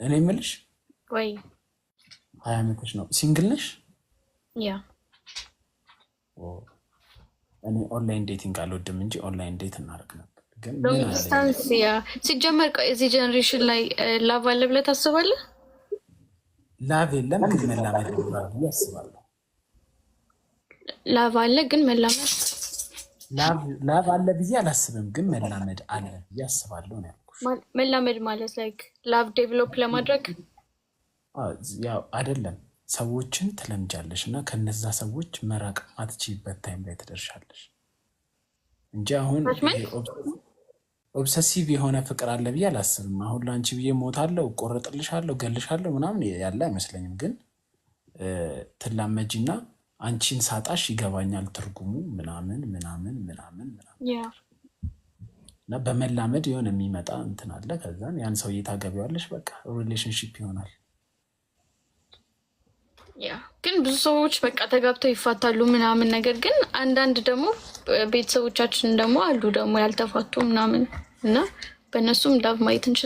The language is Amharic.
እኔ የምልሽ ወይ። 20 ዓመትሽ ነው። Single ነሽ? Yeah. እኔ online dating አልወድም እንጂ online date እናደርግ ነበር። ግን Long distance, yeah. ሲጀመር ቆይ፣ እዚህ generation ላይ love አለ ብለህ ታስባለህ? Love የለም፣ ግን መላመድ ይኖራል ብዬ አስባለሁ። Love አለ ግን መላመድ Love አለ ብዬ አላስብም፣ ግን መላመድ አለ ብዬ አስባለሁ ነው ያልኩሽ። መላመድ ማለት like love develop ለማድረግ? ያው አይደለም፣ ሰዎችን ትለምጃለሽ እና ከነዛ ሰዎች መራቅ ማትችይበት time ላይ ትደርሻለሽ እንጂ አሁን obsessive የሆነ ፍቅር አለ ብዬ አላስብም። አሁን ለአንቺ ብዬ ሞታለሁ፣ እቆረጥልሻለሁ፣ ገልሻለሁ ምናምን ያለ አይመስለኝም። ግን ትላመጂና አንቺን ሳጣሽ ይገባኛል ትርጉሙ ምናምን ምናምን ምናምን ምናምን እና በመላመድ የሆነ የሚመጣ እንትን አለ። ከዛን ያን ሰውዬ ታገቢዋለሽ፣ በቃ relationship ይሆናል። Yeah፣ ግን ብዙ ሰዎች በቃ ተጋብተው ይፋታሉ ምናምን ነገር፣ ግን አንዳንድ ደግሞ ቤተሰቦቻችን ደግሞ አሉ ደግሞ ያልተፋቱ ምናምን እና በእነሱም love ማየት እንችላለን።